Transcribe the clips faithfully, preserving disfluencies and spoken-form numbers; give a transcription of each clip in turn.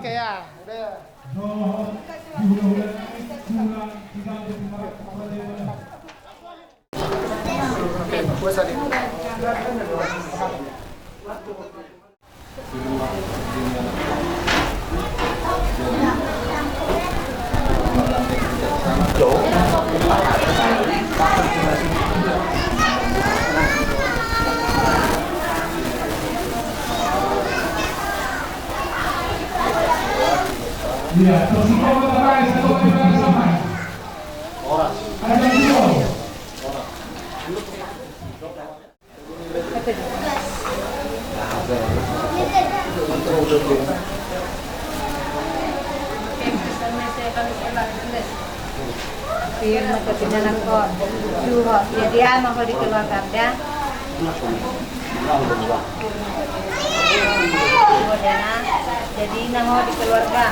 Oke, ya, udah. Oke, puasa nih. Iya, terus kita mulai, satu kali lagi sama. Ada yang dulu. Jadi ama ho di keluarga anda. Jadi ina ho di keluarga.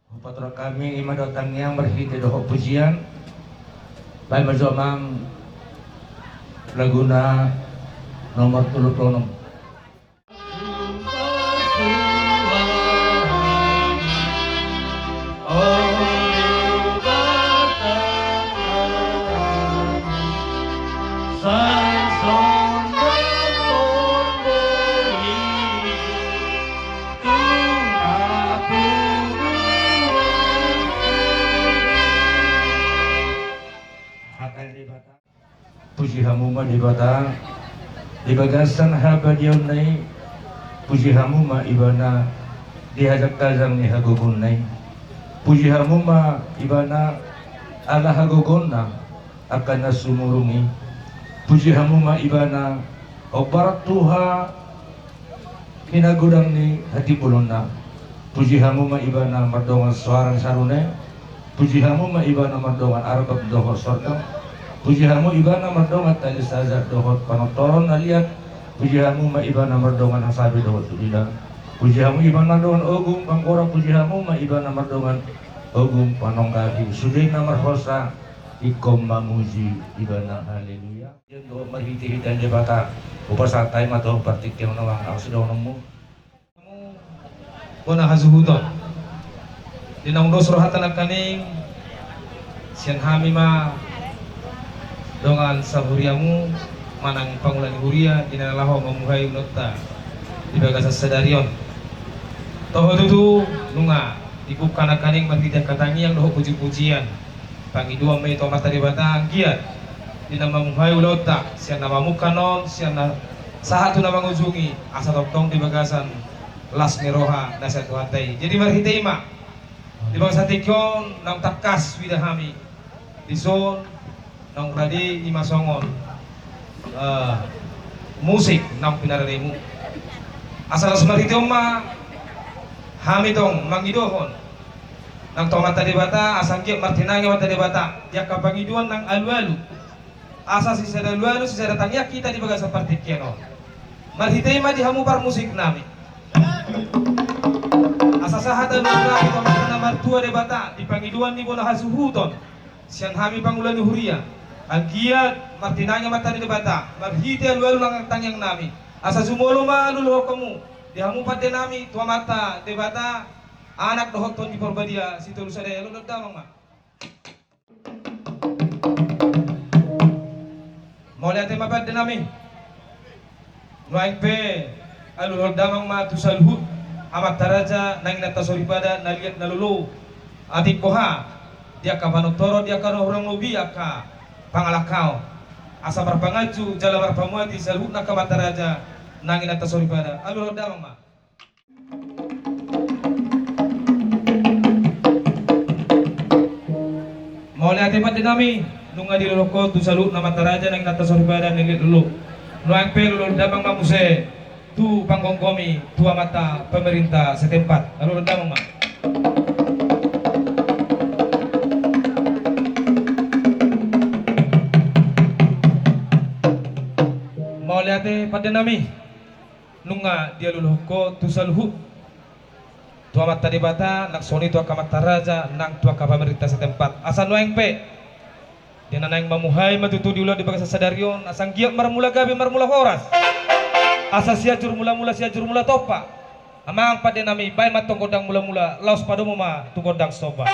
Hupaturang hami ima dohot tangiang marhite dohot pujian. Baen ma jo amang laguna nomor tolu pulu onom. Puji hamu ma Debata di bagasan habadiaonna i, puji hamu ma Ibana di hajangkajang ni hagogoonna i. Puji hamu ma Ibana ala hagogoonna angka na sumurung i. Puji hamu ma Ibana hombar tu ha hinagodang ni hatimbulonna. Puji hamu ma Ibana mardongan soara ni sarune. Puji hamu ma Ibana mardongan arbab dohot sorgam. Puji hamu Ibana mardongan tali sajar dohot panortoron na liat. Puji hamu ma Ibana mardongan hasabe dohot hudila. Puji hamu Ibana mardongan ogung panggora. Puji hamu ma Ibana mardongan Ogung panonggahi sude na marhosa, ingkon mamuji Ibana. Haleluya. Jan dohot marhitehite Debata, hupasahat hami ma tu partingkian on, Amang, angka sidohononmu. Bona hasuhuton. Di naung dos rohanta nangkaning, sian hami ma dongan sahuriamu manang pangula ni huria di na laho mamuhai ulaonta di bagasan sadari on. Toho tutu nunga dibuka nangkaning marhite angka tangiang dohot pujipujian. Pangidoan ma i tu Amanta Debata anggiat di na mamuhai ulaonta sian na mamungka on, sian na sahat tu na mangujungi, asa tongtong di bagasan las ni roha na sian Tuhanta i. Jadi marhite i ma di bagasan tingki on naung tangkas huida hami dison, naung rade i ma songon, eh, musik naung pinarademu. Asa las marhite on ma hami tong mangidohon nang tu Amanta Debata, asa anggiat martinangi Amanta Debata di angka pangidoan nang alualu. Asa sisada alualu, sisada tangiang hita di bagasan partingkian on. Marhite i ma di hamu parmusiknami. Asa sahat alualu nami tu Amanta na martua Debata di pangidoan ni bona hasuhuton sian hami pangula ni huria. Anggiat martinangi Amanta Debata marhite alualu nang tangiangnami. Asa jumolo ma luluhon hamu di hamu pandenami tu Amanta Debata, Anak dohot Tondi Porbadia, Sitolusada i. Alualuhon damang ma. Mauliate ma pandenami. Nuaeng pe alualuhon damang ma tu saluhut amanta raja nang inanta soripada na liat na lolo, atik boha, di angka panontoron, di angka na hurang lobi angka pangalangkaon. Asa marpanganju jala marpamuati saluhutna angka amanta raja nang inanta soripada. Alualuhon damang ma. Mauliate pandenami, nunga dialualuhon tu saluhutna amanta raja nang inanta soripada na liat lolo. Nuaeng pe alualuhon damang ma muse tu panggomgomi, tu amanta pemerintah setempat. Alualuhon damang ma. Mauliate pandenami. Nunga dialualuhon tu saluhut, tu Amanta Debata, nang songon i tu angka amanta raja, nang tu angka pamarintah setempat. Asa nuaeng pe, di na naeng mamuhai ma tutu di ulaon di bagasan sadari on, asa anggiat marmula gabe, marmula horas. Asa Sianjur Mulamula, Sianjur Mula Tompa. Amang pandenami, baen ma tong gondang mulamula, laos padomu ma tu gondang somba.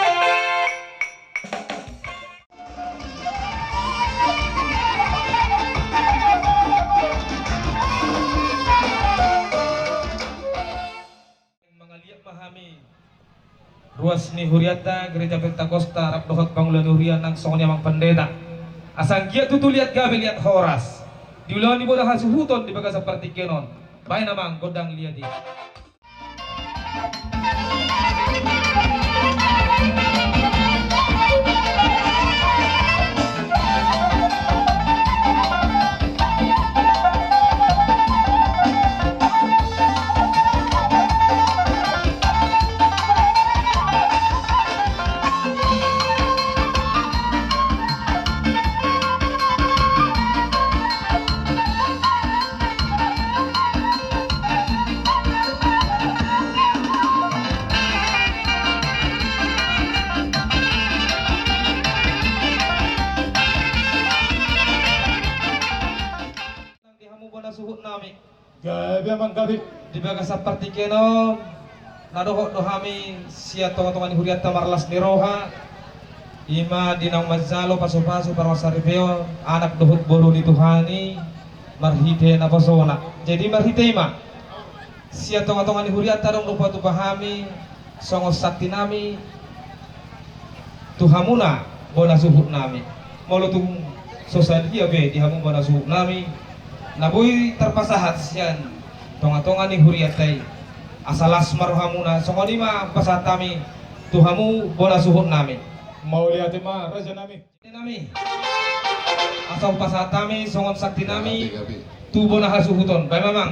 Mangaliat ma hami ruas ni hurianta, Gereja Pentakosta, rap dohot pangula ni huria nang songon i amang pandita. Asa anggiat tutu liat gabe, liat horas di ulaon ni bona hasuhuton di bagasan partingkian on. Baen amang gondang liat i. Di hamu bona suhutnami. Gabe amang, gabe. Di bagasan partingkian on, na dohot do hami sian tongatonga ni hurianta marlas ni roha, i ma di naung manjalo pasupasu parmasaripeon anak dohot boru ni Tuhan i marhite naposona. Jadi marhite i ma sian tongatonga ni hurianta adong do hupatupa hami songon santinami tu hamuna bona suhutnami. Molo tung so sadia be di hamu bona suhutnami na boi tarpasahat sian tongatonga ni hurianta i, asa las ma rohamuna, songon i ma pasahat hami tu hamu bona suhutnami. Mauliate ma rajanami. Nami. Asa hupasahat hami songon santinami tu bona hasuhuton. Baen ma amang.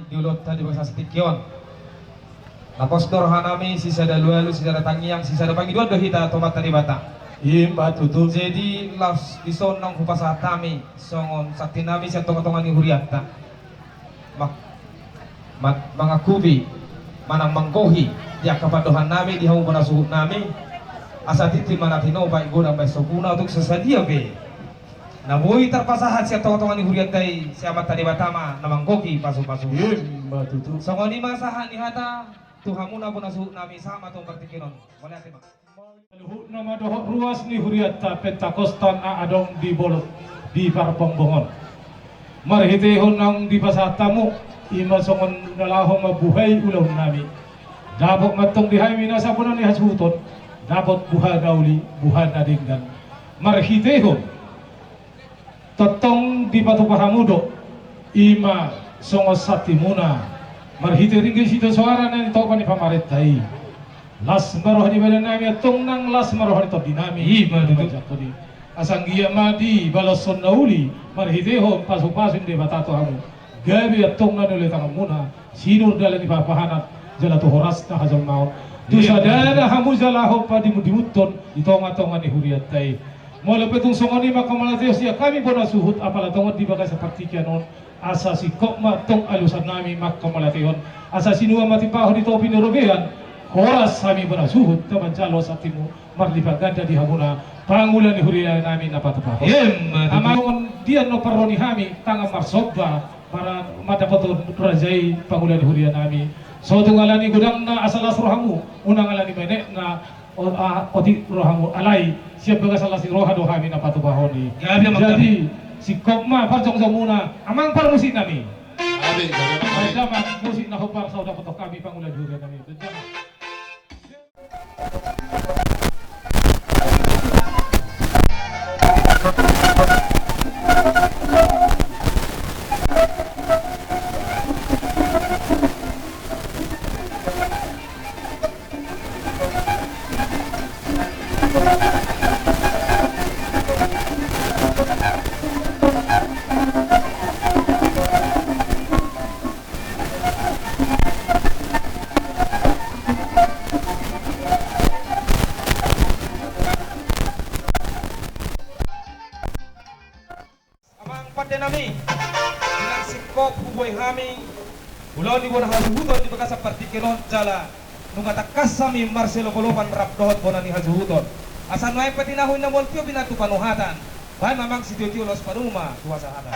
Di ulaonta di bagasan tingki on. Na pos do rohanami, sisada alualu, sisada tangiang, sisada pangidoan do hita tu Amanta Debata. Ima tutu. Jadi laos dison naung hupasahat hami songon santinami sian tongatonga ni hurianta. Mang-, mang-, mangakupi manang manggohi di angka pandohannami di hamu bona suhutnami. Asa tintin ma na tinopa, godang bahen sopuna, tung so sadia pe na boi tarpasahat sian tongatonga ni hurianta i, si Amanta Debata ma na manggohi pasupasu. Ima tutu. Songon i ma sahat ni hata tu hamuna bona suhutnami, sahat ma tu partingkian on. Mauliate ma. Saluhutna ma dohot ruas ni hurianta, Pentakosta na adong di bolon, di parpombongon. Marhitehon naung dipasahat hamu, ima songon na laho mambuhai ulaonnami. Dapot ma antong di hami nasa bona ni hasuhuton, dapot buha na uli, buha na denggan. Marhitehon tongtong dipatupa hamu do, ima songon santimuna, marhite ringgit sitio soara na nitopa ni pamarenta i. Las ma roha ni badannami antong nang las ma roha ni tondinami. Ima tutu. Asa anggiat ma dibalashon na uli marhitehon pasupasu ni Debata tu hamu. Gabe antong na niula ni tanganmuna, sinur dalan ni pahanpahanan, jala tu horas na hajolmaon. Tu sadana hamu jala hompa dimundimunhon di tongatonga ni hurianta i. Molo pe tung songon i ma, mauliate sian hami bona suhut, apala tongon di bagasan partingkian on, asa singkop ma antong alusannami manghamauliatehon, asa sinua ma timpahon di topi ni robean, horas hami bona suhut na manjalo santimu marlipat ganda di hamuna pangula ni hurianami na patupahon. Ima tutu. Amang on, dian do parro ni hami tangan marsomba, mara-, mandapothon raja i pangula ni hurianami. So tung ala ni godangna asa las rohamu, unang ala ni menetna o-, a-, otik rohamu, alai sian bagasan las ni roha do hami na patupahon i. Jadi singkop ma parjongjongmuna, amang parmusiknami. Bahen damang musik na hombar, so dapothon hami pangula ni hurianami. Bahen damang. Amang pandenami, di na singkop hubuhai hami ulaon ni bona hasuhuton di bagasan partingkian on jala nunga tangkas hami marsilopolopan rap dohot bona ni hasuhuton. Asa nuaeng patinahon na mual tio pinantu panuhatan. Bahen ma amang sitiotio, laos panuma tu hasahatan.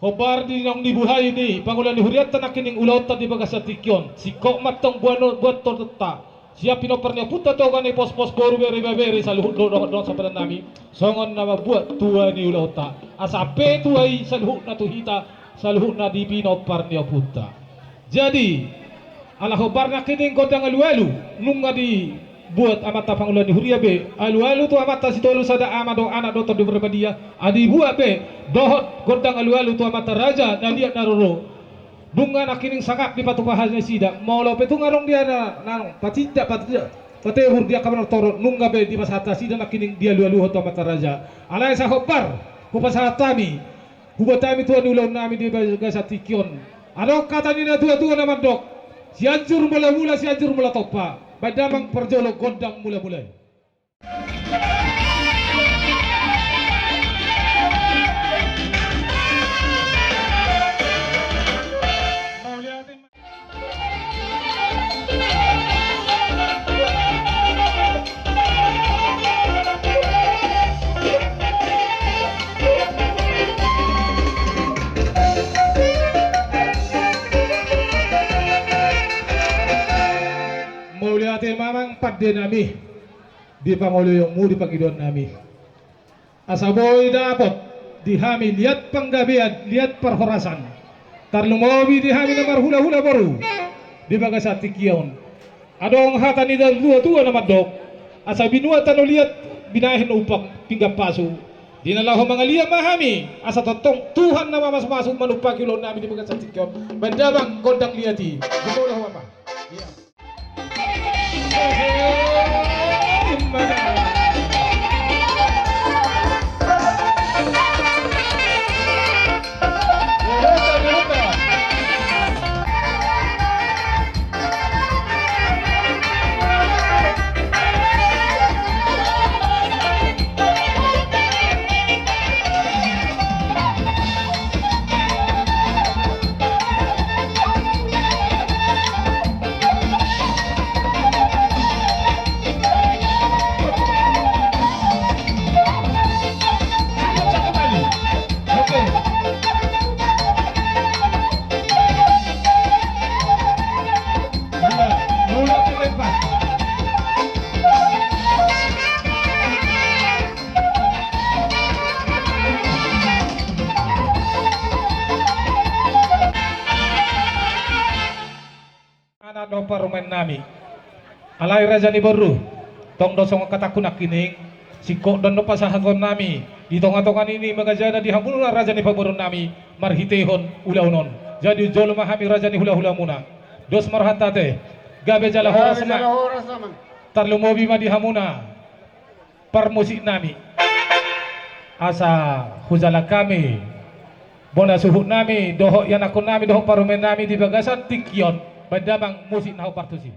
Hombar di naung dibuhai ni pangula ni hurianta nangkining ulaonta di bagasan tingki on, singkop ma antong buat, buat tondonta sian pinompar ni ompunta tu oga ni pospos, boru, bere, ibebere, saluhut do dohot dongan sapadan nami, songon na mambuat tua ni ulaonta. Asa pe tua i saluhutna tu hita, saluhutna di pinompar ni ompunta. Jadi ala hombar nangkining gondang alualu nunga dibuat amanta pangula ni huria be, alualu tu Amanta Sitolusada, Ama dohot Anak dohot Tondi Porbadia, a dibuat be dohot gondang alualu tu amanta raja na liat na roro. Nunga nangkining sangap dipatupa nasida, molo pe tung adong di na, na patindak, patindak, patebur di angka manortor, nunga be dipasahat nasida nangkining dialualuhon tu amanta raja. Alai asa hombar hupasahat hami, hubuat hami tua ni ulaonnami di bagasan tingki on. Adong hata ni natuatua na mandok: Sianjur Mulamula, Sianjur Mulatompa. Bahen damang parjolo gondang mulamula i. Mauliate ma amang pandenami di pangoloionmu, di pangidoannami. Asa boi dapot di hami liat panggabean, liat parhorasan, tarlumobi di hami na marhulahula boru di bagasan tingki on. Adong hata ni natuatua na mandok: Asa binuat tano liat Binahen upa pinggan pasu. Di na laho mangaliat ma hami, asa tongtong Tuhan na mamasumasu manumpahi ulaonnami di bagasan tingki on. Baen damang gondang liat i. Jumolo ho ma. Ia. Anak dohot parumaennami. Alai raja ni boru, tong do songon hatangku nangkining, singkop do annon pasahatonnami di tongatonga ni na mangajana di hamuna raja ni pamoruonnami marhitehon ulaon on. Jadi jolo ma hami raja ni hulahulamuna. Dos ma rohanta ate, gabe jala horas ma. Tarlumobi ma di hamuna parmusiknami. Asa hujalang hami bona suhutnami dohot ianakkonnami dohot parumaennami di bagasan tingki on. Baen damang musik na hombar tusi.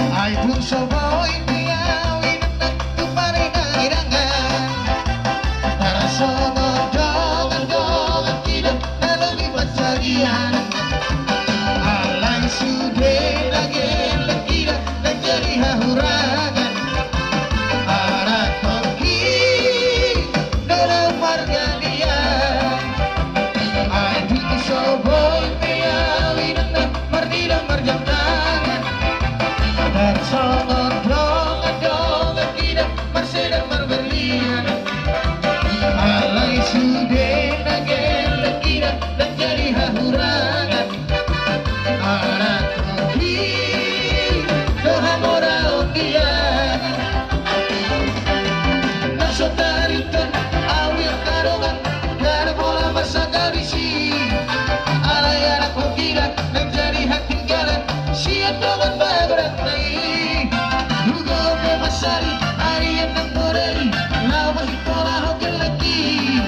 Ai tung so boi pe au inang tu pardairang, tarsongon dongandongan i do na lobi pansarian. Alai sude na gelleng i do na jadi hahurangan. Anak tongki do na margalian. Ai tung so boi pe au inang na marnida marjamtangan, tarsongon dongandongan i do marseda marberlian. Alai sude na gelleng i do na jadi hahurangan. Anak tongki do hamoraon dia. Na so taringot au angka dongan, ndada pola marsangkap disi. Alai anak tongki do na jadi hatinggalan sian dongan baborna i. Hugogo pe mansari arian nang godang i, laho masikola ho gelleng i.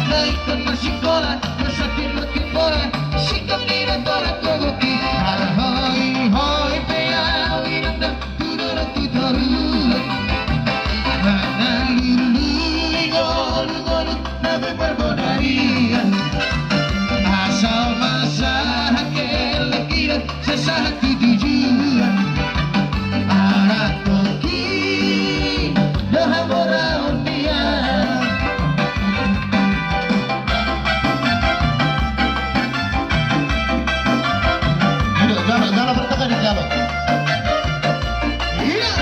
Na ingkon marsikola marsanti martimbora, singkop ni na torang gogo i. Marhoihoi pe au inang da tu dolok tu toruan, manang lului ngolungolu na pe parbodarian. Asal masahat gelleng i do sasahat tu tujuan. Anak tongki do hamoraon dia. Ayo, jalo, jalo, bertengah nih, jalo. Iya.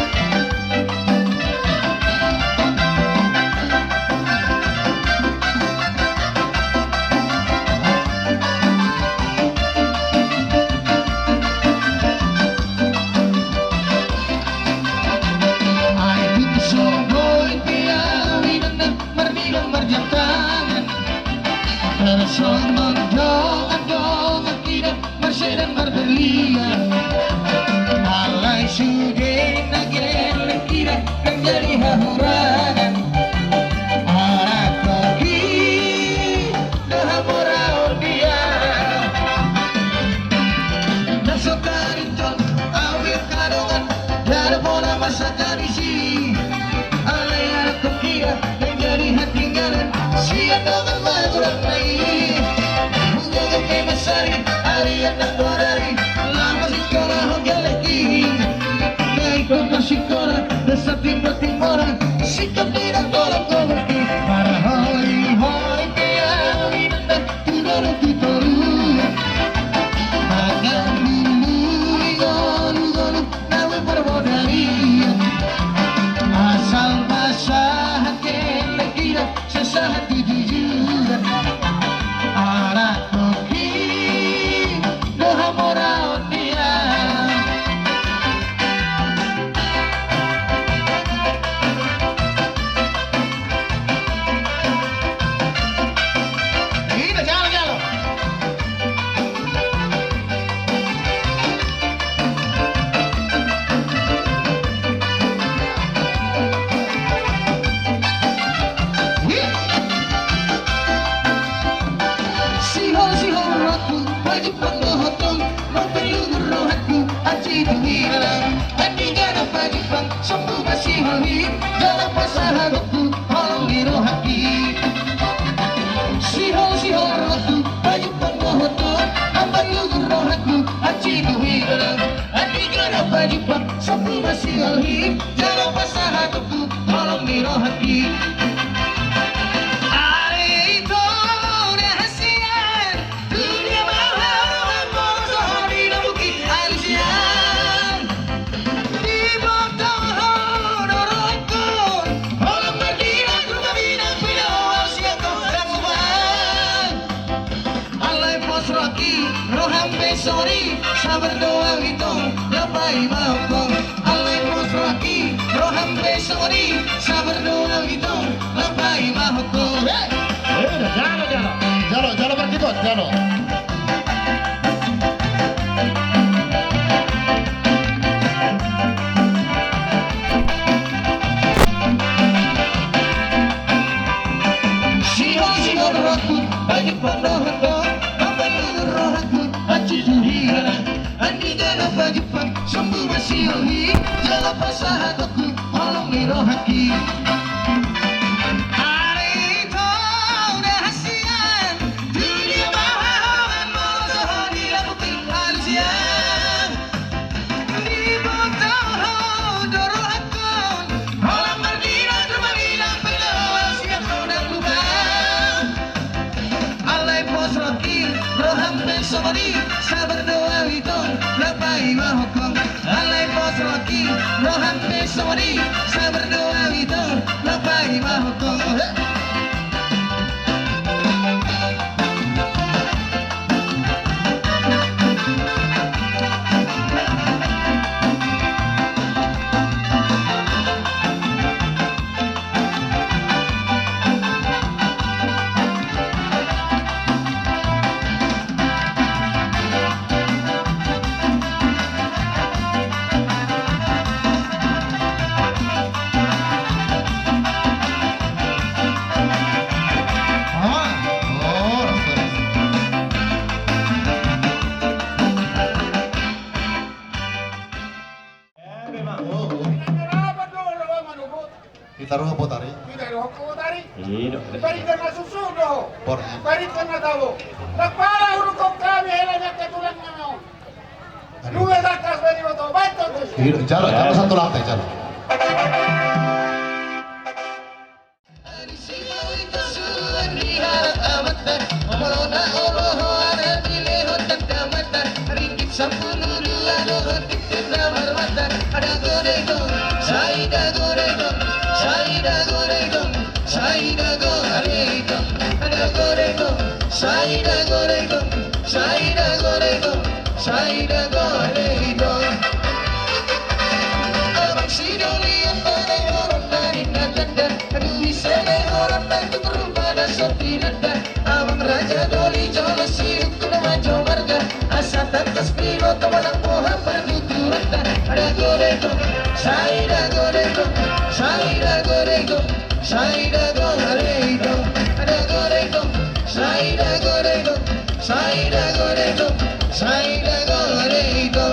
Ai tung so boi pe au inang na marnida marjamtangan, tarsongon dongandongan i do marseda marberlian. Alai sude na gelleng i do na jadi hahurangan. Anak tongki do hamoraon dia. Na so taringot au angka dongan, ndada pola marsangkap disi. Alai anak tongki do na jadi hatinggalan sian dongan baborna i. Hugogo pe mansari arian nang godang i, laho masikola ho gelleng i. Na ingkon marsikola marsanti martimbora, singkop ni na torang gogo i. Marhoihoi pe au inang da tu dolok tu toruan, manang lului ngolu Hotong, mambahen luhut rohangku, hansit tu hialang. Andigan na pajumpang, sombu masiholhim, jala pasahatonku, holong ni rohangki. Sihol, sihol rohangku, pajumpang do hotong, mambahen luhut rohangku, hansit tu hialang. Andigan na pajumpang, sombu masiholhim, jala pasahatonku, holong ni rohangki. Ale ito na hasian, tu dia ma haroan molo so ho di lambungki, ale sian. Diboto ho do rohangku, holan mardinak ruma minang pina ho sian ho dang uban. Alai pos rohangki, roham pe songon i, sabar do au ito, lam paima ho. Alai pos rohangki, roham pe songon i, sabar do au ito, lam paima ho. Hei! Eh, jalo, jalo. Jalo, jalo, Pak Dipot, jalo. Sihol, sihol rohangku, pajumpang do hotong, mambahen luhut rohangku, hansit tu hialang. Andigan na pajumpang, sombu masiholhim, jala pasahatonku, holong ni rohangki. Ale ito na hasian, tu dia ma haroan molo so ho di lambungki, ale sian. Diboto ho do rohangku, holan mardinak ruma minang pina ho sian ho dang uban. Alai pos rohangki, roham pe songon i, sabar do au ito, lam paima ho. Alai pos rohangki, roham pe songon i, sabar do au ito, lam paima ho. Hei! Hita roha potari. Hita roha potari. Iya. Bari tengah susu do. Bor. Bari tengah tahu. Nak parah urukok kami hela nyaka tulang nang. Aduh. Dua takas bari moto, baik, bagus. Iya, jalo, jalo, satu lantai, jalo. Abang sidoli, abang dai, horong na ninna tanda. Aduh, ise dai horong na tutur rupa na so tinanda. Abang raja doli, jolo sidung tu na manjou marga. Asa tangkas piloto manang boha partuturanta. Dago dago, sai dago dago, sai dago dago, sai dago dago. Dago dago, sai dago dago, sai dago dago, sai dago dago.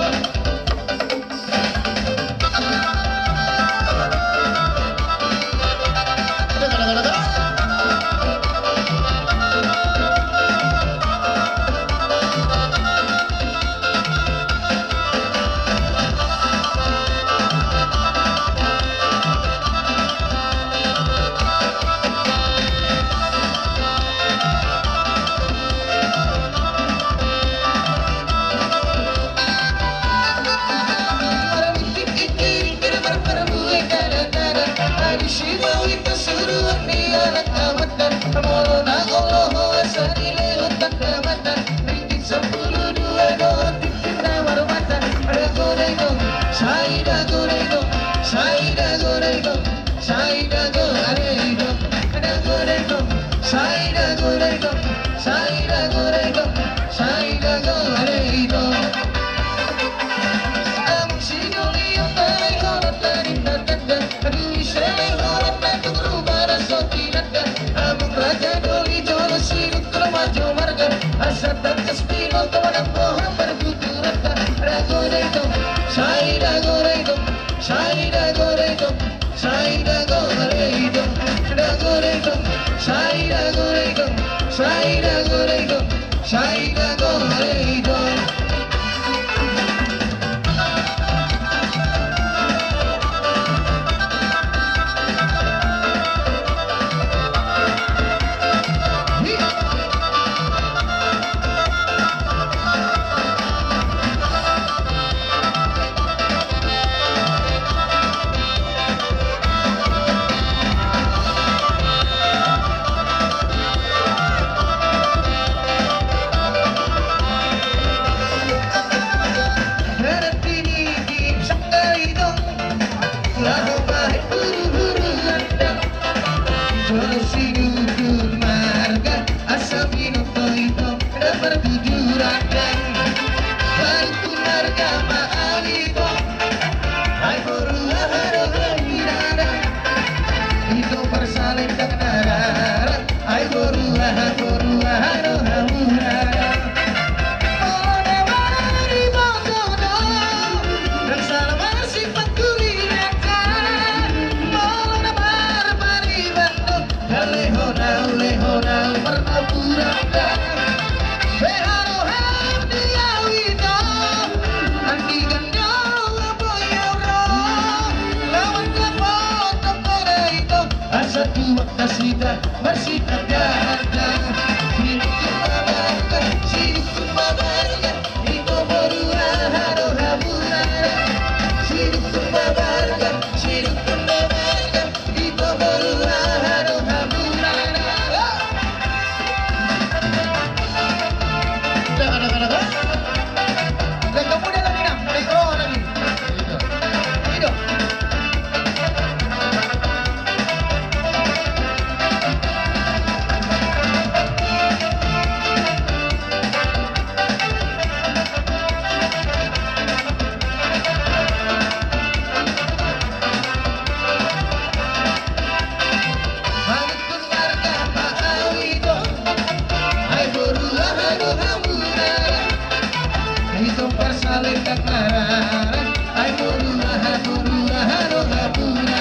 Parsalendang na rarang, ai murua, murua do hamuna.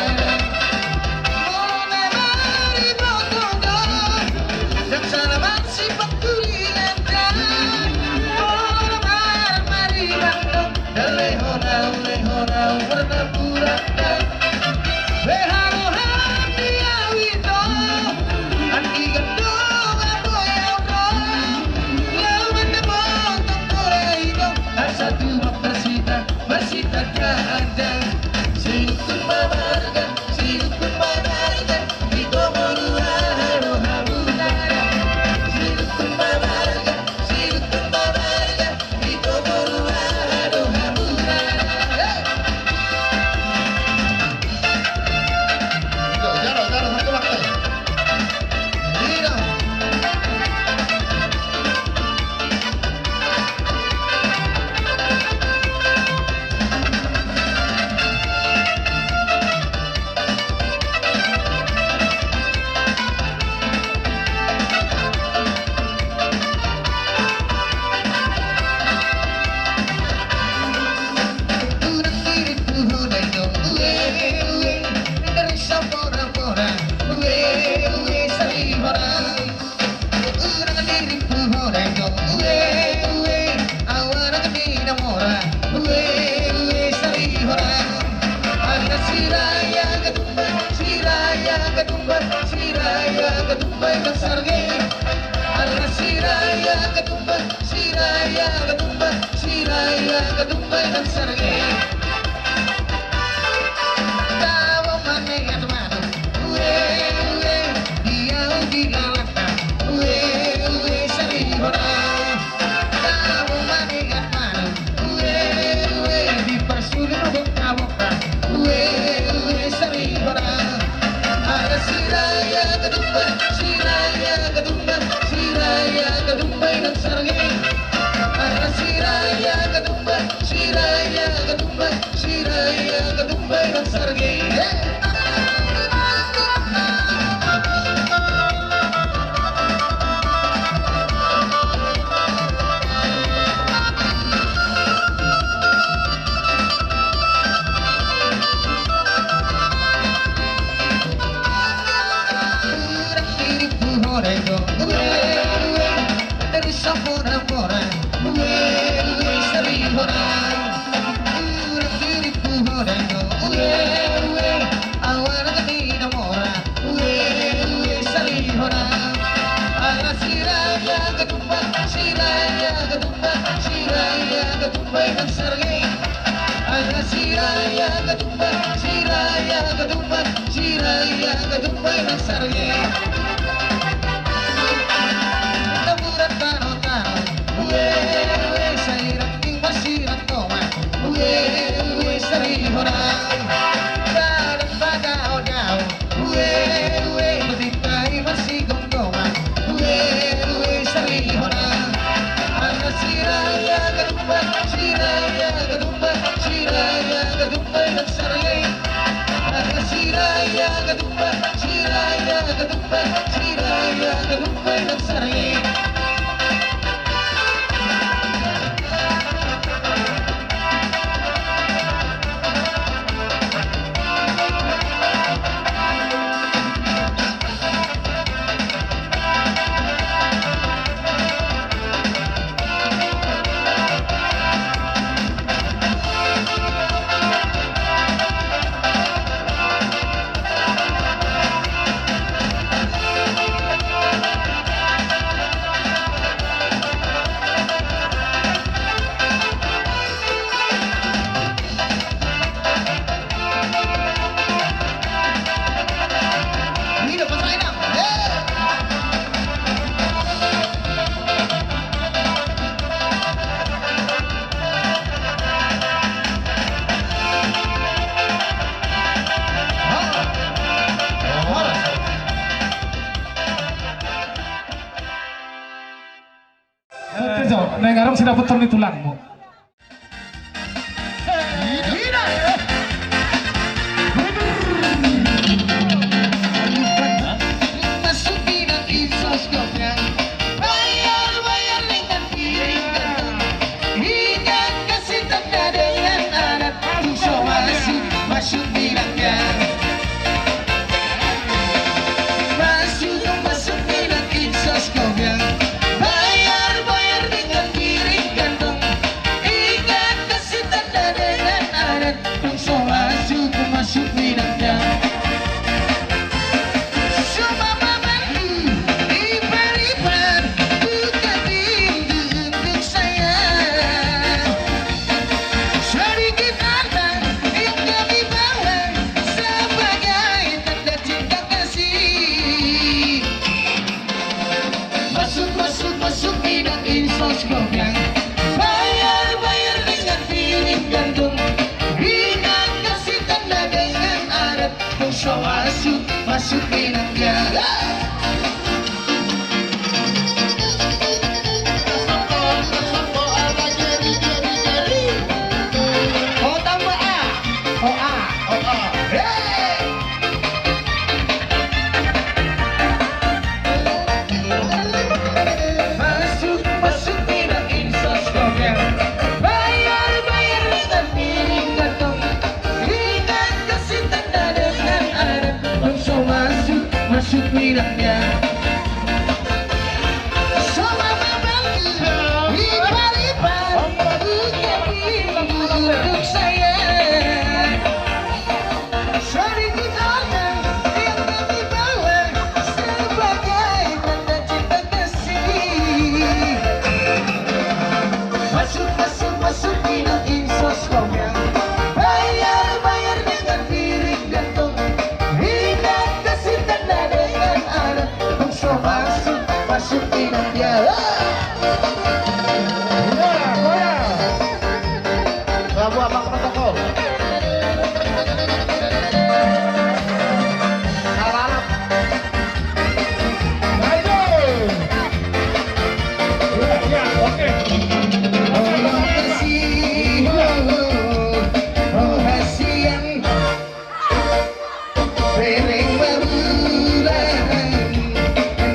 Molo na mariboto do, ndang sala mansai pangkulilan da. Molo na marmarinan do, ndang lehon au, lehon au marnapuran da. Beha roham di au ito, anggiat do nga boi au ro. Laho mandapothon boru ito, asa tubu marsita, marsita ganda. Sirukun ma marga, sirukun ma marga, ito boru aha do hamuna. Sirukun ma marga, sirukun ma marga, ito boru aha do hamuna. Hei! Jalo, jalo, satu waktu. Ida. Urang diriku ho dai do, ue, ue, dari Samborambola, ue, ue, Sarihoran. Urang diriku ho dai do, ue, ue, au anak ni Damora, ue, ue, Sarihoran. Ala Siraia Gadumba, Siraia Gadumba, Siraia Gadumba inang sarge. Ala Siraia Gadumba, Siraia Gadumba, Siraia Gadumba inang sarge. Tabo maneat manuk, ue, ue, di au di lalangka, ue, ue, Sarihoran. Tabo maneat manuk, ue, ue, di parsulir bongkabongka, ue, ue, Sarihoran. Ala Siraia Gadumba, Siraia Gadumba, Siraia Gadumba inang sarge. Ala Siraia Gadumba, Siraia Gadumba, Siraia Gadumba inang sarge. Hei! Urang diriku ho dai do, ue, ue, dari Samborambola, ue, ue, Sarihoran. Urang diriku ho dai do, ue, ue, au anak ni Damora, ue, ue, Sarihoran. Ala Siraia Gadumba, Siraia Gadumba, Siraia Gadumba inang sarge. Ala Siraia Gadumba, Siraia Gadumba, Siraia Gadumba inang sarge. Taburan tano-tano, ue, ue, sai ranting marsirang toma, ue, ue, Sarihoran. Dalan padao-dao, ue, ue, martintai marsigomgoman, ue, ue, Sarihoran. Ala Siraia Gadumba, Siraia Gadumba, Siraia Gadumba inang sarge. Ala Siraia Gadumba, Siraia Gadumba, Siraia Gadumba inang sarge. Naeng adong sidapothon ni tulangmu. Masuk bidang infrastruktur. Bayar, bayar dengan piring. Hingga Supirannya. Sama mabang, ipar-ipar, ipar-ipar, saya. Sedikit orang yang kami bawa sebagai tanda cinta kasih. Masuk, masuk, masuk, minum insos konyang. Bayar, bayar dengan piring dan tong. Indah kasih tanda dengan adat. Bungsu masuk, masuk, minum dia. Goyang, goyang. Gak buat apa protokol. Salam. Ayo. Iya, iya, oke. Oke, oke. Bereng mabulan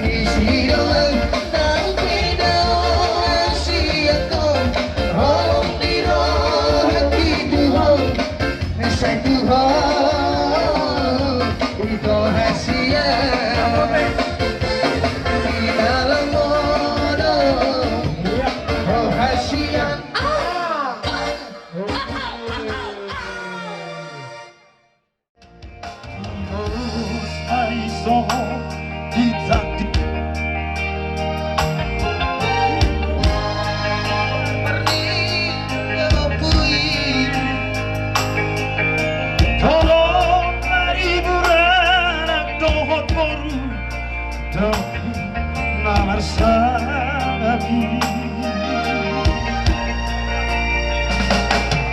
di sidoang nang pedao siangkon holong di roha di Tuhan. Sai Tuhan, ito hasian. Di dalam modom, oh hasian. Tolong ma di bura anak dohot boru, tong na marsangap i.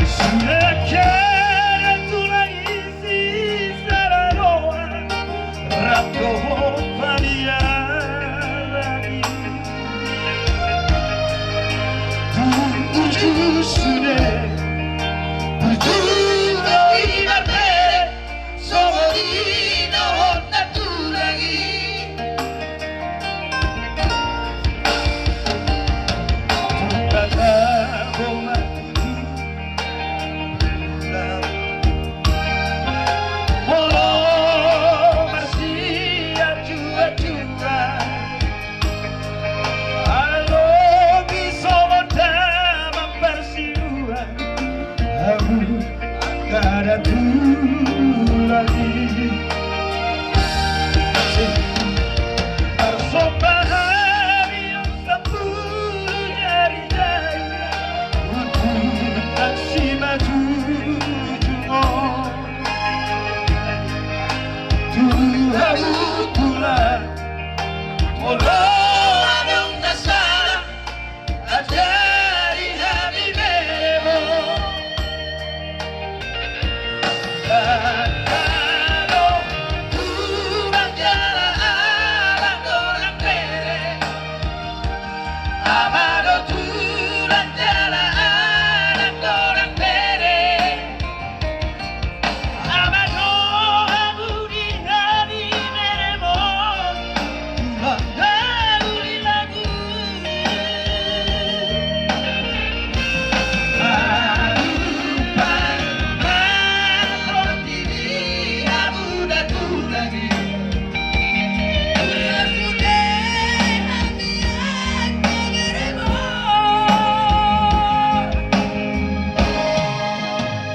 Sude angka tulang i sisada roha, rap dohot paniaran i. Tung burju sude, burju do i marpede, songon i dohot na tulang i. Tung bata homa tutu. Molo marsiacuacuan, alobi songon damang parsiduan, hamu angka datulang i. Tarsomba hami on sampulu jari. Unang simanjujung on tu hamu tulang. Molo adong na sala, ajari hami beremo. Ama do tulang jala anak dorang bere. Ama do tulang jala anak dorang bere. Ama do hamu di hami beremo. Tulang na uli lagu.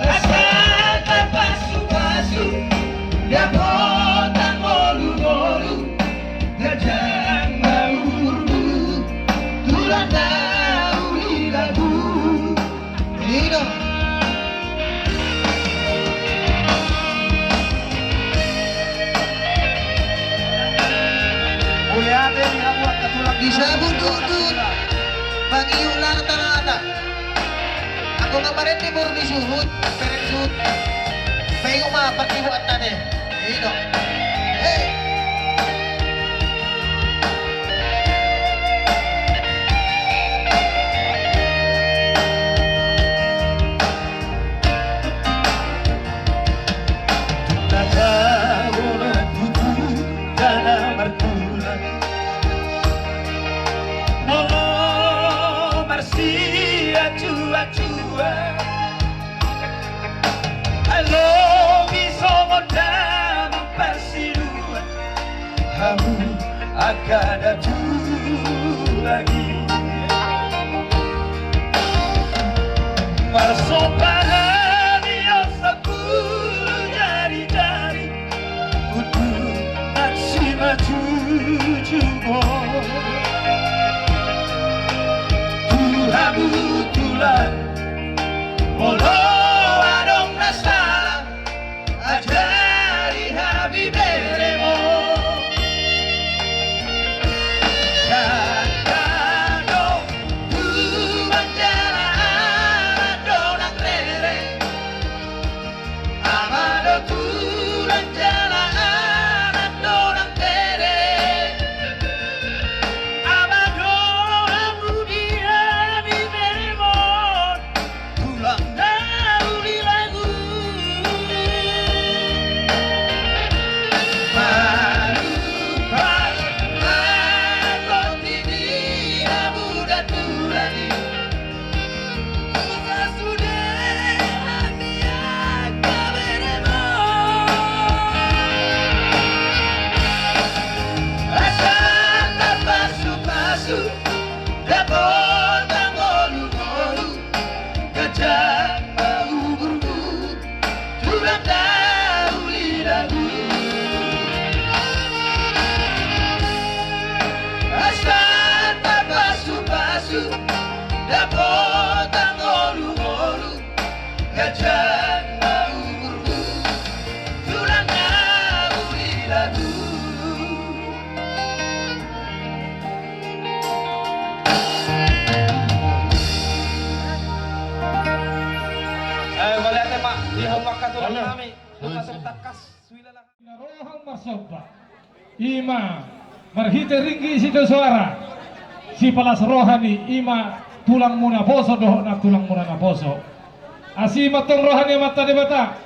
Asa tapasupasu dapotan ngolungolu. Ganjang ma umurmu, tulang na uli lagu. Ino. Mauliate di hamu angka tulang. Disabut unduk mangihut latar-latar. Anggo na marende boru ni suhut, pereng suhut. Baingot ma partingkian tadi. Ino. Hei. Tata bola tutu tanah martulang. Molo marsiacuacuan. Alobi songon damang parsiduan. Kada tu lagi. Marsomba hami on sampulu jari-jari, unang si maju jugo. Tu hamu tulang, molo adong na sala, ajari hami beremon. Jala do tulang jala anak dongan rere, ama do tulang jala anak dongan rere. Ama do hamu di hami beremon. Tulang na uli lagu. Malupa anggo di dia muda tulang i. Masa sude hami angka beremon. Asa tapasu-pasu dapot angolu-ngolu. Ganjang ma umurmu, tulang na uli lagu. Asa tapasu-pasu dapot angolu-ngolu. Ganjang ma umurmu, tulang na uli lagu. Eh, mauliate ma di hamu angka tulang nami. Halo. Halo, tangkas, suila lah. Roham marsomba. Ima marhite ringgit sitio soara. Sipalas roha ni ima tulangmuna poso dohot nantulangmuna naposo. Asi ma antong roha ni Amanta Debata.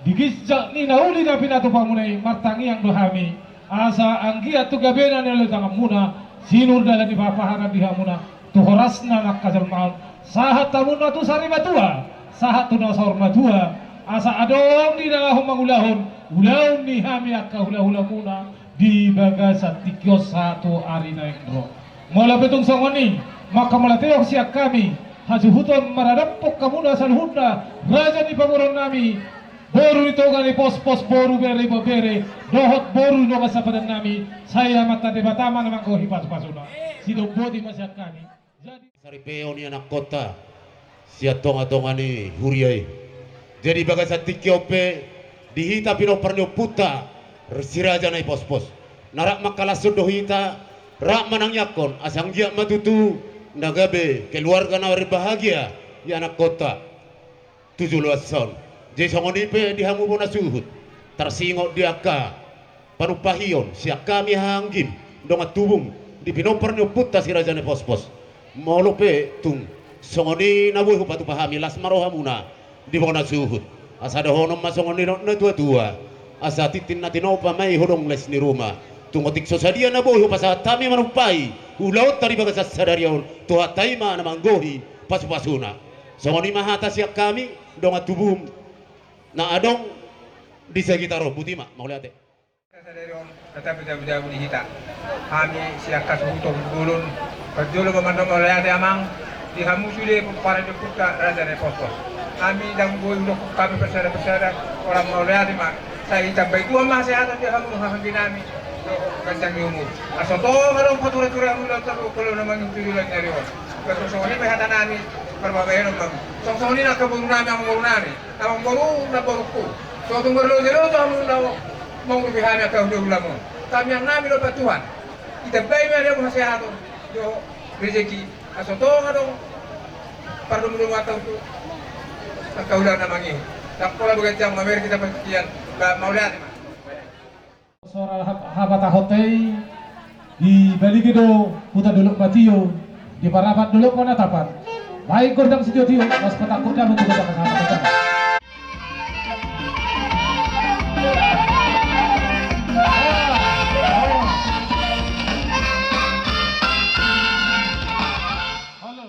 Di ginjang ni na uli na pinatupamuna i martangiang do hami. Asa anggiat tu gabena ni ulaon tanganmuna, sinur dalan ni pahapaharan di hamuna, tu horasna na angka jolma on, sahat hamuna tu sarimatua, sahat tu na saurmatua, asa adong di na laho mangulahon ulaon ni hami angka hulahulamuna di bagasan tingki on sahat tu ari na naeng ro. Molo pe tung songon i, maka mauliate do sian hami, hasuhuton maradophon hamuna saluhutna, raja ni pamoruon nami, boru ni Toga ni Pospos, boru bere ni Bobere, dohot boru ni Toga sapadan nami, sai Amanta Debata ma na manggohi pasupasuna. Sidok boti ma sian hami. Jadi saripeon ni anakkonta sian tongatonga ni huria i. Jadi bagasan tingki on pe di hita pinompar ni ompunta si Raja Naipospos, na rap mangkalashon do hita, rap manangiangkon asa anggiat ma tutu na gabe keluarga na berbahagia i anakkonta tu joloan on. Jadi songon i pe di hamu bona suhut, tarsingot di angka panumpahion sian hami haha anggim, dongan tubum di pinompar ni ompunta si Raja Naipospos. Molo pe tung songon i na boi hupatupa hami, las ma rohamuna di bona suhut. Asa dohonon ma songon nidok ni natuatua: Asa tintin na tinopa ma i hodong les ni ruma. Tung otik so sadia na boi hupasahat hami manumpai ulaonta di bagasan sadari on, Tuhanta i ma na manggohi pasupasuna. Songon i ma hata sian hami dongan tubum na adong di sagitaron. Boti ma, mauliate. Sadari on, na tapitabu-tabu di hita. Hami sian hasuhuton bolon, parjolo ma mandok mauliate amang, di hamu sude pomparan ni ompunta Raja Naipospos. Hami ndang boi hudok hami parsada-parsada, holan mauliate ma. Sai ditambai Tuhan ma hasehatan di hamu haha anggi nami, dohot ganjang ni umur. Asa tong adong patura-tura hamu laut talu kolo na mangihut tu joloan ni ari on. Songon i ma hata nami, parbagason ma. Songon i ma angka boru nami, amang boru nami. Amang boru, namborungku. So tung marloja do tu hamu na mangurupi hami angka hula-hulamu. Tamiang nami do, Tuhan, ditambai ma di hamu hasehaton dohot rejeki, asa tong adong pardomu-domuanta tu angka hula na mangihut. Ndang pola beganjang mamereng hita partingkian. Ba, mauliate ma. Sora hap-, hapatahonta i, dibaligei do huta Dolok Batio, diparapat Dolok Panatapan. Baen gondang sitio-tio, laos patangkok damang tu gondang hapatahonta. Halo.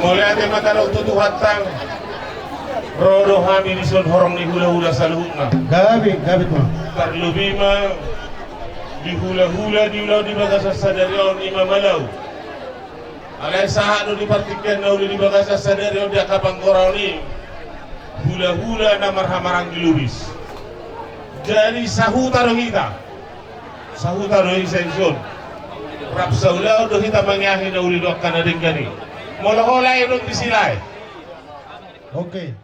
Mauliate ma tadok tu Tuhanta. Ro do hami dison horong ni hulahula saluhutna. Gabe, gabe, Tulang. Tarlobi ma di hulahula di ulaon di bagasan sadari on, i ma Malau. Alai sahat do di partingkian na uli di bagasan sadari on di angka panggoraon i, hulahula na marhahamaranggi lubis. Jadi sahuta do hita. Sahuta do hita dison. Rap saulaon do hita mangeahi na uli dohot angka na denggan i. Molo ho lae, dung disi lae. Oke.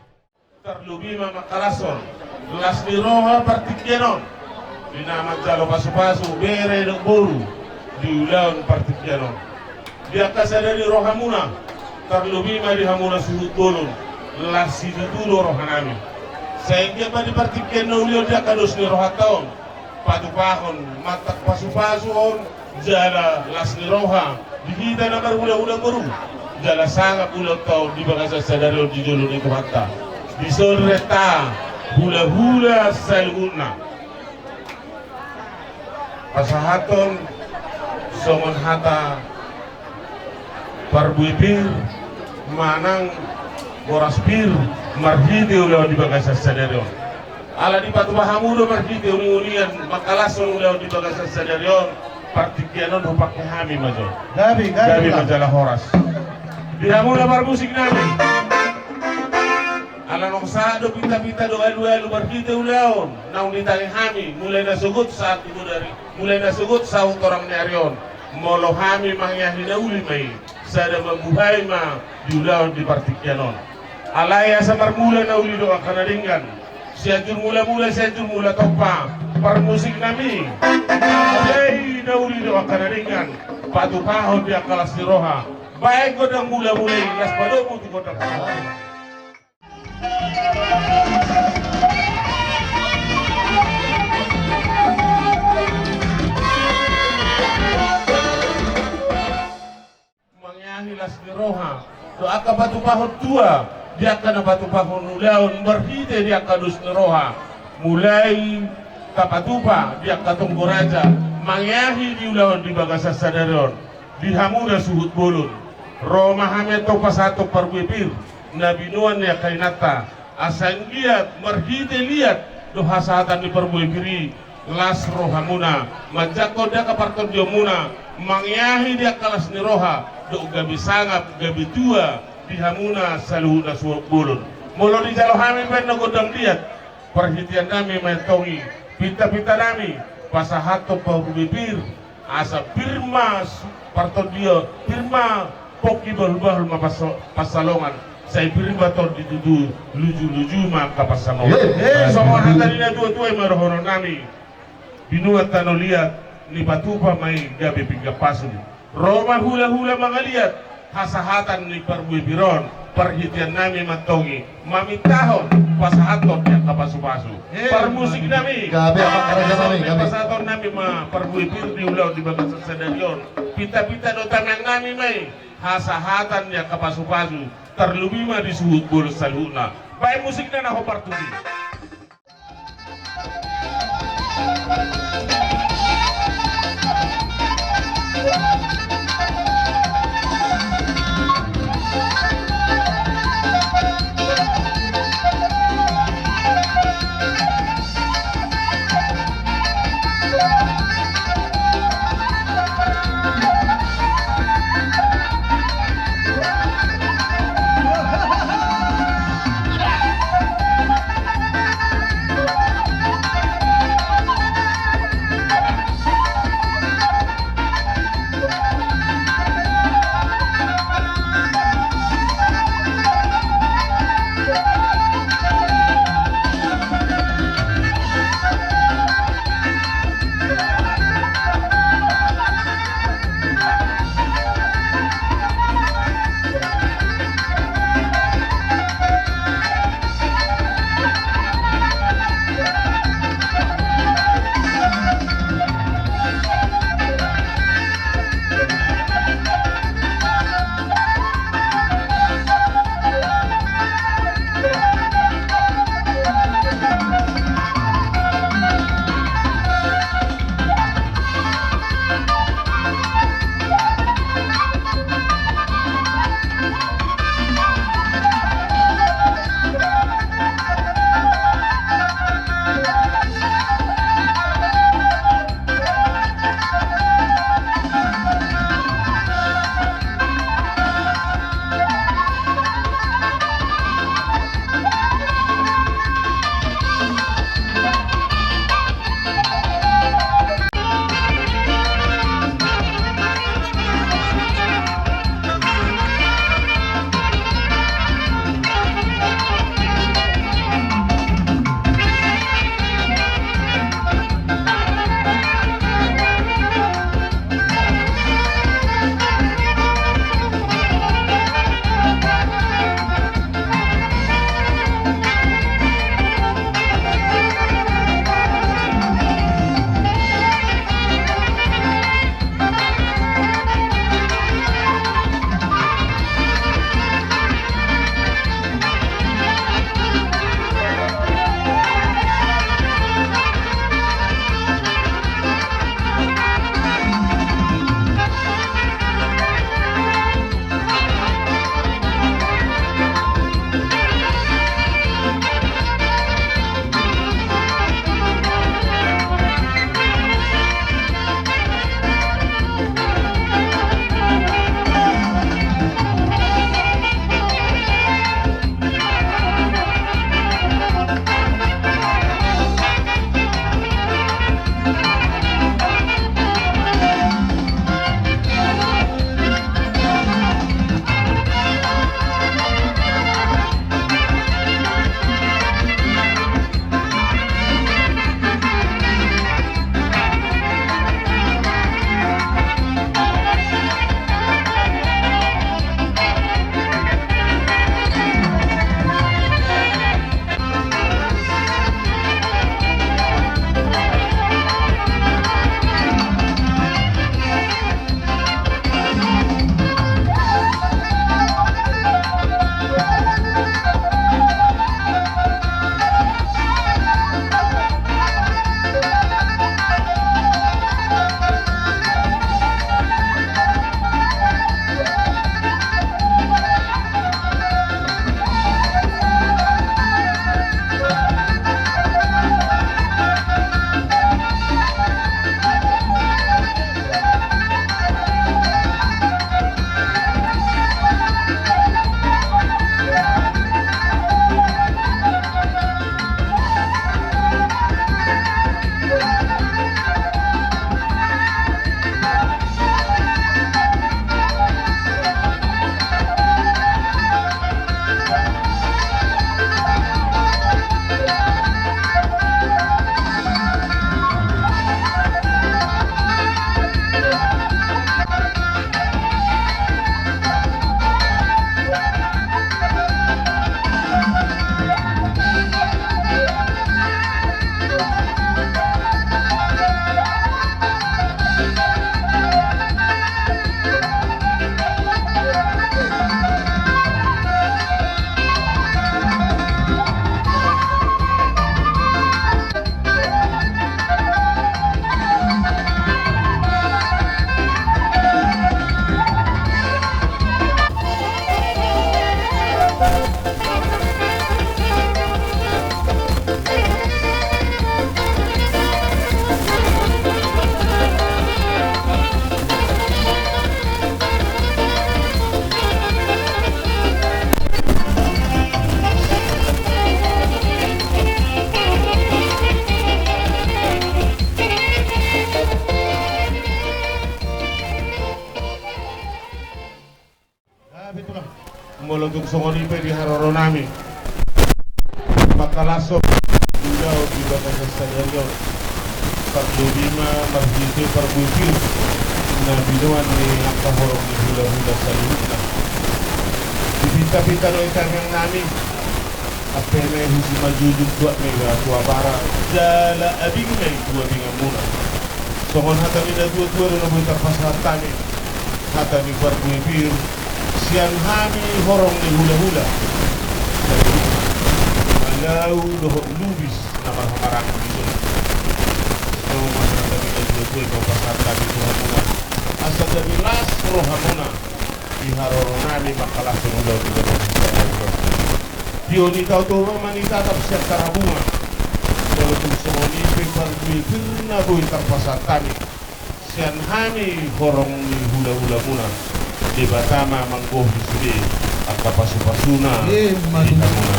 Tarlobi ma mangkalashon las ni roha partingkian on di na manjalo pasupasu bere dohot boru di ulaon partingkian on. Di angka sada ni rohamuna, tarlobi ma di hamuna suhut bolon, las situtu do rohanami. Sai anggiat ma di partingkian na uli on di angka dos ni rohanta on, patupahon mantang pasupasu on, jala las ni roha di hita na marhulahula boru, jala sangap ulaonta on di bagasan sadari on di jolo ni Tuhanta. Dison renta hulahula saluhutna. Pasahathon songon hata parbue pir manang boras pir marhite ulaon di bagasan sadari on. Ala dipatupa hamu do marhite uninguningan mangkalashon ulaon di bagasan sadari on, partingkian on hupangke hami ma jo. Gabe, gabe, gabe ma jala horas. Di hamuna parmusik nami. Ala naung sahat do pintapinta dohot alualu marhite ulaon naung ditangi hami mulai na sogot sahat di bodari, mulai na sogot saut torang ni ari on. Molo hami mangeahi na uli ma i, sada mambuhai ma di ulaon di partingkian on. Alai asa marmula na uli dohot angka na denggan, Sianjur Mulamula, Sianjur Mulatompa, parmusik nami. Mulai na uli dohot angka na denggan, patupahon di angka las ni roha. Baen gondang mulamula i, laos padomu tu gondang. Mangeahi las ni roha dohot angka patupahon tua di angka na patupahon ulaon marhite di angka dos ni roha. Mulai tapatupa di angka tonggo raja mangeahi di ulaon di bagasan sadari on, di hamuna suhut bolon. Ro ma hami antong pasahathon parbue pir na binoan ni angka inanta. Asa anggiat marhite liat dohot hasahatan ni parbue pir i, las rohamuna manjangkon di angka partondionmuna, mangeahi di angka las ni roha dohot gabe sangap gabe tua di hamuna saluhutna suhut bolon. Molo dijalo hami baen na gondang liat, parhitean nami ma antong i, pintapinta nami pasahathon parbue pir, asa pir ma s-, partondion, pir ma pongki, bahulbahul ma pansa-, pansalongan, sai pir ma tondi tutu, lujuluju ma angka pansamotan. Songon hata ni na tuatua i ma dohonon nami: Binuat tano liat, nipatupa ma i gabe pinggan pasu. Ro ma hulahula mangaliat hasahatan ni parbue pir on, parhitean nami ma antong i mamintahon pasahathon di angka pasupasu. Parmusik nami, gabe, amang raja nami, gabe. Pasahaton nami ma parbue pir di ulaon di bagasan sadari on. Pintapinta dohot tangiang nami ma i hasahatan di angka pasupasu, tarlobi ma di suhut bolon saluhutna. Baen musikna na hombar tusi. Molo tung songon i pe di haroro nami, mangkalashon ulaon di bagasan sadari on, tarlobi ma marhite parbue pir na binoan ni angka horong ni hulahula saluhutna. Dipinta-pinta do i tamiang nami, ampe na i husi manjujung tuak niba tu abara, jala abing ma i tu abinganmuna. Songon hata ni na tua-tua do na boi tarpasahat hami, hata ni parbue pir, sian hami horong ni hulahula, Malau dohot Lubis na marhahamaranggi i do. Songon hata ni na tua-tua i ma hupasahat hami tu hamuna, asa gabe las rohamuna di haroro nami mangkalashon ulaon di bagasan sadari on. Tio ni tao Toba ma nitatap sian Tarabunga. Molo tung songon i pe parbue pir na boi tarpasahat hami, sian hami horong ni hulahulamuna, Debata ma manggohi sude angka pasupasuna. Emma tutu. Di hamuna.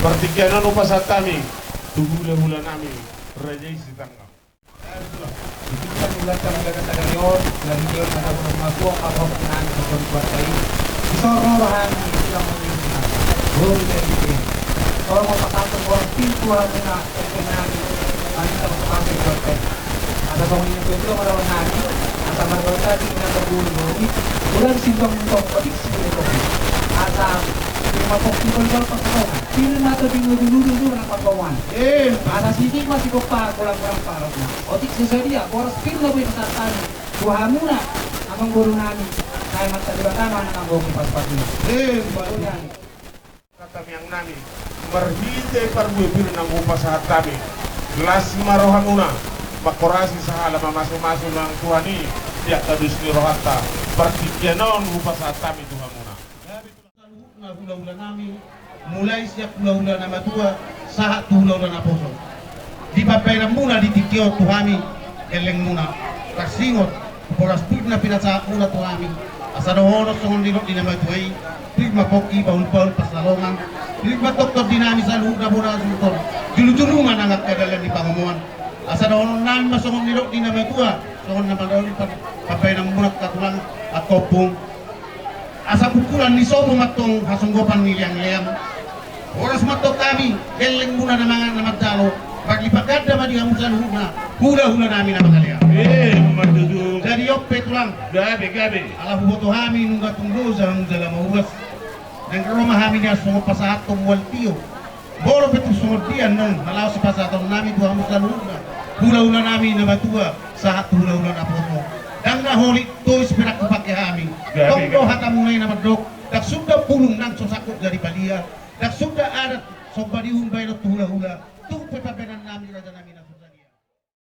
Partingkian on hupasahat hami tu hulahula nami, Raja i Sitanggang. Di tingki na ulaon nami di bagasan sadari on, dari dia na dabu na masuak, apa pun nami, betul buat saya. Di soro rohani, di dalam mengisi. Guru dari dia. Tolong pasantu buat pintu hamuna, pintu nami. Kami tak pasantu buat saya. Asa songon i na tua-tua ma lawan nami, asa marga tadi na berguru nami. Ulang sintong-sintong, otik sintong. Asa, lima pok sintong, lima pok sintong. Pir ma tobing na dulu-dulu na patongan. Eh, asa sitik ma sigompa, golang-golang parokna. Otik so sadia, boras pir na boi pasahat hami tu hamuna, amangboru nami. Sai martanda tangan, amangboru, pas-pasna. Eh, baru nami. Tamiang nami, marhite parbue pir na hupasahat hami, las ma rohamuna, manghorasi sahala, mamasu-masu nang Tuhan i di angka dos ni rohanta. Partingkian on hupasahat hami tu hamuna. Saluhutna hulahula nami, mulai sian hulahula na matua sahat tu hulahula na poso. Di pambahenanmuna di tingki on tu hami, gellengmuna, tarsingot boras pir na pinasahatmuna tu hami, asa dohonon songon nidok ni na matua i, pir ma pongki, bahul-bahul pansalongan, pir ma tongtong di nami saluhutna bona suruton, julu-julu ma nang angka dalan ni pangomoan. Asa dohonon nami ma songon nidok ni na matua, songon na mandok i pam-, pambahenanmuna angka tulang, angka ompung. Asa bungkulan ni sopo ma antong hasonggopan ni leang-leang. Horas ma antong hami, gellengmuna na mangan na manjalo, marlipat ganda ma di hamu saluhutna, hulahula nami na mangalean. Eh, emma tutu. Jadi on pe tulang. Gabe, gabe. Ala huboto hami nunga tung loja hamu jala mauas. Naeng ro ma hami nian songon pasahathon mual tio. Molo pe tung songon dia annon na laho sipasahaton nami tu hamu saluhutna, hulahula nami na matua sahat tu hulahula na poso. Ndang na holit tois pe ndang hupangke hami. Gabe, gabe. Tong do hatamuna i na mandok, ndang sunda bulung nang so sangkut jadi palia, ndang sunda adat somba ni uhum bahenon tu hulahula, tung pe pambahenan nami raja nami na